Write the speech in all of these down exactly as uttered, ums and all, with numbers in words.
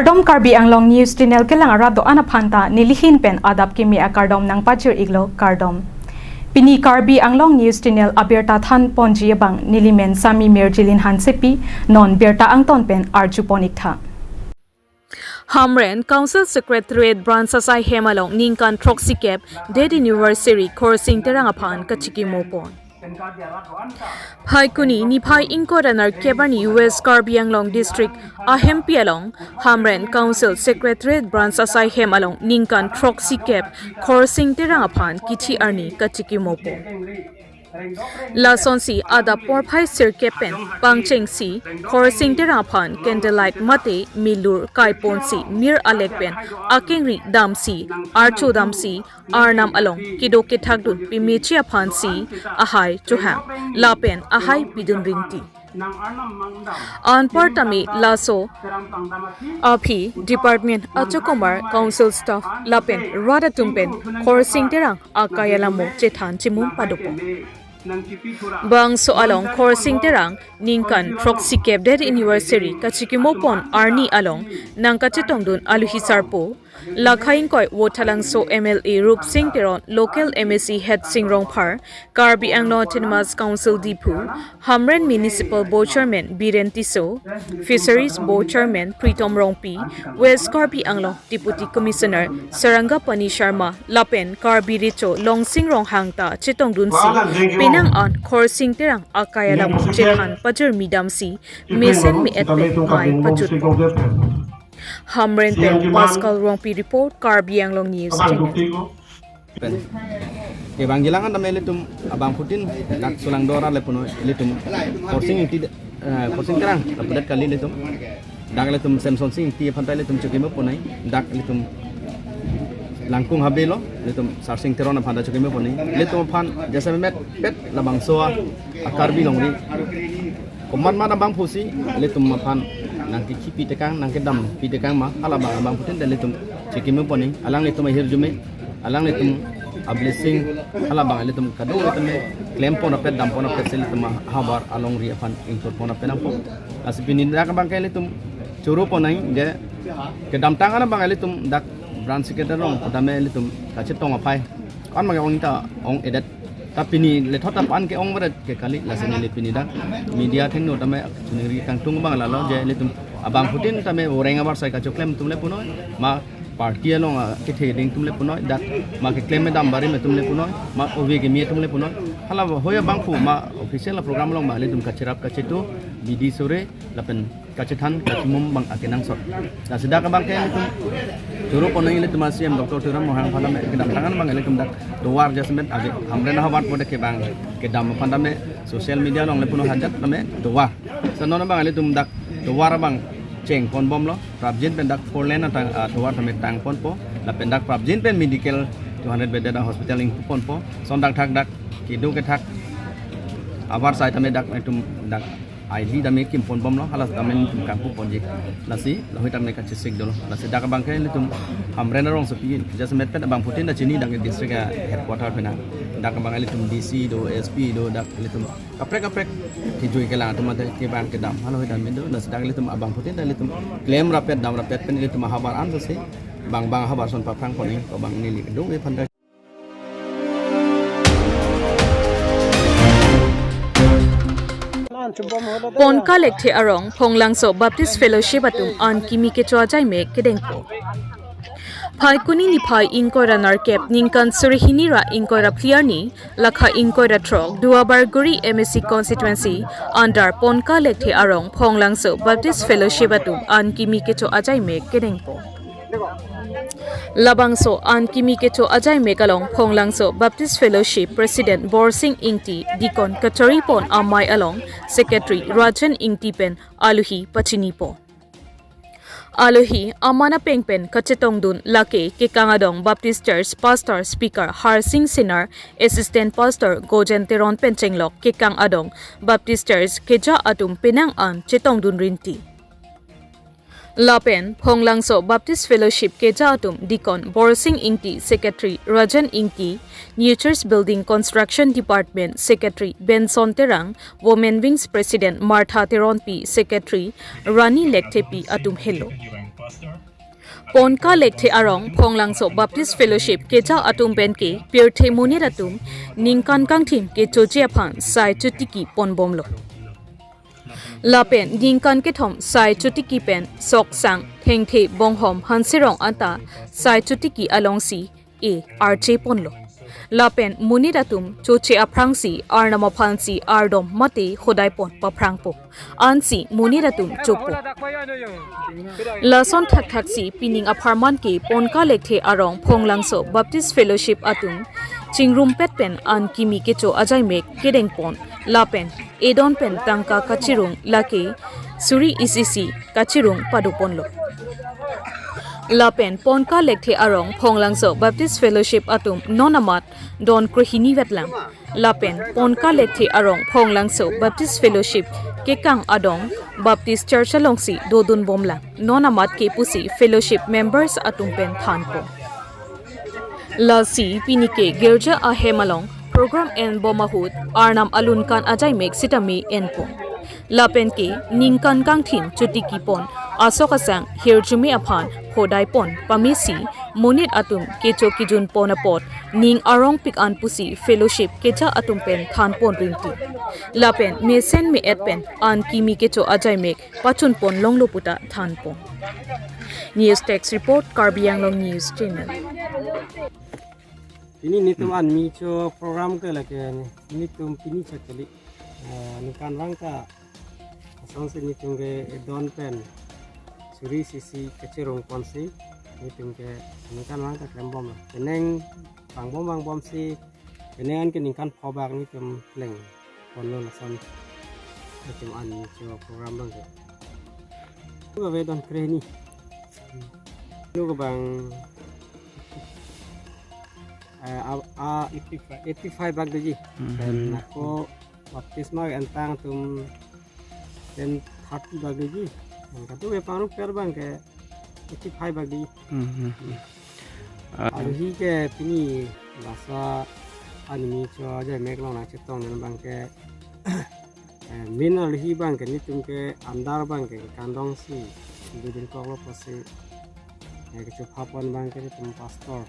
Kardom, Karbi Anglong News Channel kelang arat do-an aphan ta nelihin pen adap kimi akardom nangpajir iklo, kardom. Pini Karbi Anglong News Channel abirta than ponji abang nelimen Sami Mirjilin Hansepi, non birta angton pen arju pon iktha. Hamren Council Secretariat Branch asai hem along ningkan throksi kep death anniversary Khorsing Terang aphan kachikimo pon. Phaikuni niphai ingkoi ra nerkep arni West Karbi Anglong District ahempi along Hamren Council Secretariat Branch asai hem along ningkan throksi kep Khorsing Terang aphan kithi arni kachikimo pon. Lasonsi adap porphai sirkep pen pangchengsi Khorsing Terang aphan candlelight mate milur kaiponsi mir alek pen akengri damsi, archo damsi, arnam along kedo kethakdun pemechi aphansi ahai chohang lapen ahai pidun rinti. Anparta me laso aphi department achokomar, council staff lapen rat atum pen Khorsing Terang akai alamo chethan chimum padopo. Bangso along Khorsing Terang ningkan throksi kep death anniversary kachikimo pon arni along nangkachetongdun aluhi sarpo, lakha ingkoi Vothatlangso M L A Rupsing Teron, local M A C Hetsing Rongphar, Karbi Anglong Autonomous Council Diphu, Hamren Municipal Board Chairman Biren Tisso, Fisheries Board Chairman Pritom Rongpi, West Karbi Anglong Deputy Commissioner Sarangapani Sharma lapen Karbi Recho Longsing Ronghang ta chetongdunsi penang an Khorsing Terang akai alamo chethan pajirmi damsi mesen me-et pen mai pachutpo. Hamren pen Pascal Rongpi report, Karbi Anglong News Channel. Pen kevang jilang an tame ilitum abangphutin dak Solangdo arat le punoi ilitum Khorsing Ingti, eh, Khorsing Terang lapudet kali ilitum. Dak ilitum Semson Sing Ingti aphan ta ilitum chikimo ponai. Dak ilitum Langkung Habe lo, ilitum Sarsing Teron aphan ta chikimo ponai. Ilitum aphan jasemet pet labangso a Karbi longri komat mat abangphusi ilitum aphan nangkekhipi tekang, nangkedampi tekang ma, halabang abangphutin ta ilitum chikimo ponai. Alanglitum ahirjume, alanglitum a-blessing, halabang ilitum kadokave tame klem pon apet, dam pon apetsi ilitum ahavar alongri aphan ingthur pon apet nangpo. Lasi pini dak abangke ilitum choro ponai je kedamtang an abang ilitum dak branch secretary along tame ilitum kachetong aphai an abang ong ta ong-edet. Ta pini lethot ta pan ke-ong beret ke kali, lasi neli pini dak media athengno tame chiningri kangtung abang lalo je ilitum abangphutin tame orang abar sai kachoklem atum le punoi, ma party along akethe ding atum le punoi, dak ma keklem me dam barim atum le punoi, ma ove keme atum le punoi. Hala hoi abangphu ma official program along ma ilitum kacherap kachetu, bidi sore lapen kachethan kachimum abang akenangsot. Lasi dak abangke ilitum choro ponai ilitum a-C M Doctor Tuliram Ronghang aphan tame kedamtang an abang ilitum dak tovar jasemet ave Hamren ahavar pode kevang kedam aphan tame social media along le punoi hajat tame tovar. Lasi non abang ilitum dak tovar abang cheng pon bomlo, prapjin pen dak four lane atang, ah, tovar tame tang ponpo, lapen dak prapjin pen medical two hundred bedded hospital ingpu ponpo, lason dak thak dak kedo kethak abar sai tame dak ilitum dak I D tame kim pon bomlo, hala tame ilitum kangpu ponji. Lasi lahei tame kachesik dolo. Lasi dak abangke ilitum Hamren arongsopi jasemet pen abangphutin ta chini dak district a-headquarter pena. Dak abang ilitum D C do, S P do, dak ilitum kaprek kaprek kejui kelang atum ate kevang kedam halahei tame do. Lasi dak ilitum abangphutin ta ilitum klem rapet, dam rapet pen ilitum ahavar ansose bang bang ahavar ason paprang ponai, ko bang neli do e phanta. Ponka Lekthe arong Phonglangso Baptist Fellowship atum an kimi kecho ajai mek kedengpo. Phaikuni niphai ingkoi ra nerkep ningkan suri hini ra ingkoi ra phli arni, lakha ingkoi ra throk, Duarbagori M A C constituency under Ponka Lekthe arong Phonglangso Baptist Fellowship atum an kimi kecho ajai mek kedengpo. Labangso an kimi kecho ajai mek along Phonglangso Baptist Fellowship President Borsing Ingti, Deacon kachari pon amei along Secretary Rajan Ingti pen alohi pachinipo. Alohi aman apeng pen kachetongdun lake kekang adong Baptist Church Pastor Speaker Harsing Sinar, Assistant Pastor Gojen Teron pen chenglok kekang adong Baptist Church keja atum penang an chetongdun rinti. Lapen Phonglangso Baptist Fellowship keja atum Deacon Borsing Ingti, Secretary Rajan Ingti, New Church Building Construction Department Secretary Benson Terang, Women Wings President Martha Teronpi, Secretary Rani Lekthepi atum helo. Ponka Lekthe arong Phonglangso Baptist Fellowship keja atum pen ke pirthe monit atum ningkan kangthim kechoji aphan sai chotiki ponbomlo. Lapen ningkan kethom sai chotiki pen Soksang, Thengthe, Bonghom, Hanserong anta sai chotiki alongsi e arche ponlo. Lapen monit atum choche aphrangsi Arnam aphansi ardom mate hodai pon paphrangpo. Ansi monit atum chopo. Lason thakthaksi pining apharman ke Ponka Lekthe arong Phonglangso Baptist Fellowship atum chingrumpet pen an kimi kecho ajaimek kedeng pon. Lapen edon pen tangka kachirung lake suri isi isi kachirung padoponlo. Lapen Ponka Lekthe arong Phonglangso Baptist Fellowship atum non amat don krohini vetlang. Lapen Ponka Lekthe arong Phonglangso Baptist Fellowship kekang adong Baptist Church alongsi dodunbomlang. Non amat ke pusi fellowship members atum pen thanpo. Lasi pini ke girja ahem along program enbom ahut Arnam alun kan ajaimek sitame enpo. Lapen ke ningkan kangthim chotiki pon asok asang hirjume aphan hodai pon pamesi monit atum kecho kijun pon apot ning arongpik an pusi fellowship keja atum pen thanpon rinti. Lapen mesen me-et pen an kimi kecho ajaimek pachun pon longlo puta thanpon. News Desk Report, Karbi Anglong News Channel. Pini netum an mi cho program ke lake netum pini chakali, eh, ningkan vang ta asonsi netum ke edon pen suri isi isi kachirung ponsi netum ke ningkan vang ta klembom. Penang vangbom vangbomsi penang an ke ningkan pho bak netum pleng ponlo lason netum an mi cho program abang ke. Ave don krohini. Lo ke bang, eh, a, a, eighty-five. Eighty-five bak doji. Hmm. Pen ako baptisma entang atum pen thirty bak doji. Pen katu ke pangrup per abang ke eighty-five bak doji. Hmm, hmm, hmm. Ah. Alohi ke pini laso an mi cho ajaimek along nangchetong pen abang ke, eh, main alohi abang ke netum ke andar abang ke kandongsi dodun koklo pusi, eh, kechopha pon abang ke netum pastor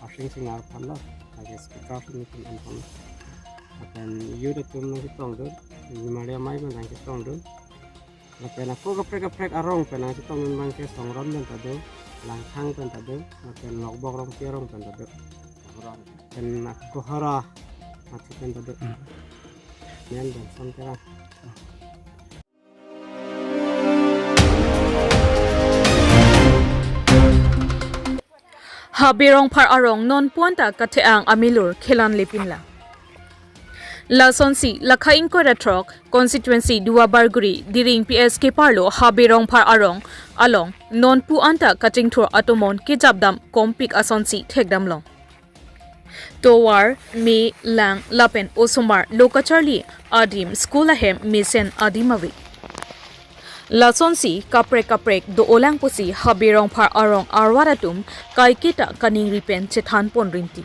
Arsing Singnar aphan lo, lake speaker si netum enpon. Lapen youth atum nangchetongdun, Maria Mai abang nangchetongdun. Lapen ako kaprek kaprek arong pen nangchetongdun abang ke Songron pen ta do, Langthang pen ta do, lapen Lokbok Rongpi arong pen ta do. Pen ako Hara Mathi pen ta do. Hmm. Nen Benson Terang. Habe Rongphar arong nonpu anta kathe-ang amilur khelan lepinlang. Lasonsi lakha ingkoi ra throk constituency Duar Bagori Diring P S keparlo Habe Rongphar arong along nonpu anta kachingthur atomon kejapdam kompik asonsi thekdamlong. Tovar, me, lang lapen osomar lo kacharli adim school ahem mesen adim ave. Lasonsi kaprek kaprek do-olang pusi Habe Rongphar arong arvar atum kaiketa kaningri pen chethan pon rinti.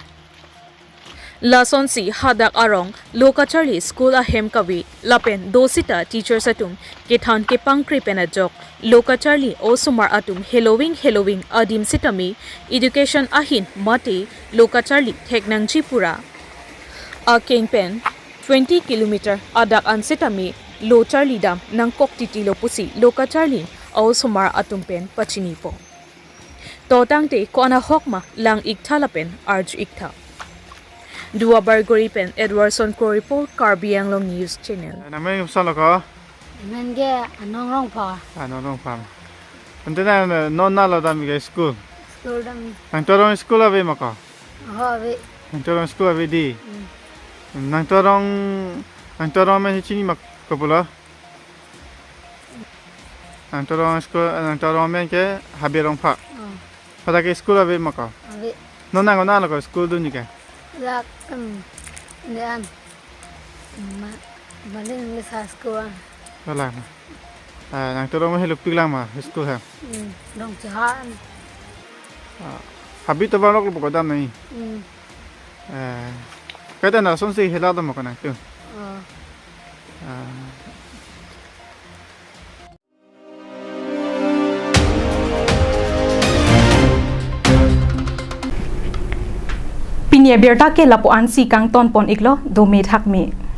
Lasonsi hadak arong lo kacharli school ahem kave lapen do sita teachers atum kethan kepangkre pen ajok lo kacharli osomar atum heloving heloving adim sitame education ahin mate lo kacharli theknangji pura akeng pen twenty kilometer adak an sitame lo charlidam nangkok titilo pusi lo kacharli osomar atum pen pachinipo. To tangte ko-an ahok ma lang-iktha lapen arju-iktha. Duar Bagori pen Edwardson Kro report, Karbi Anglong News Channel. Nangmen koson lo ko? Nangmen ke Anong Rongphar. Anong Rongphar. Ante na non nanglo dam ke school? School dam. Nangtum arong school ave ma ko? Ho, ave. Nangtum arong school ave dei. Hmm. Nangtum arong, nangtum arong amen chini ma ko pulo? Nangtum arong school, nangtum arong amen ke Habe Rongphar. Oh. Hadak ke school ave ma ko? Ave. Non nang nanglo ko school dunji ke? Dak, em, ne an. Ma, Balen English High School an. Wala ma. Ah, nangtum arong helopiklang ma school hem? Hmm, dong chahan. Ah, Habe tovar lok lo pok dam nai. Hmm. Eh, kaita lasonsi hela dam ko nangtum? Oh. Ah. Abirta ke lapu-an si kangton pon iklo, dome thakme.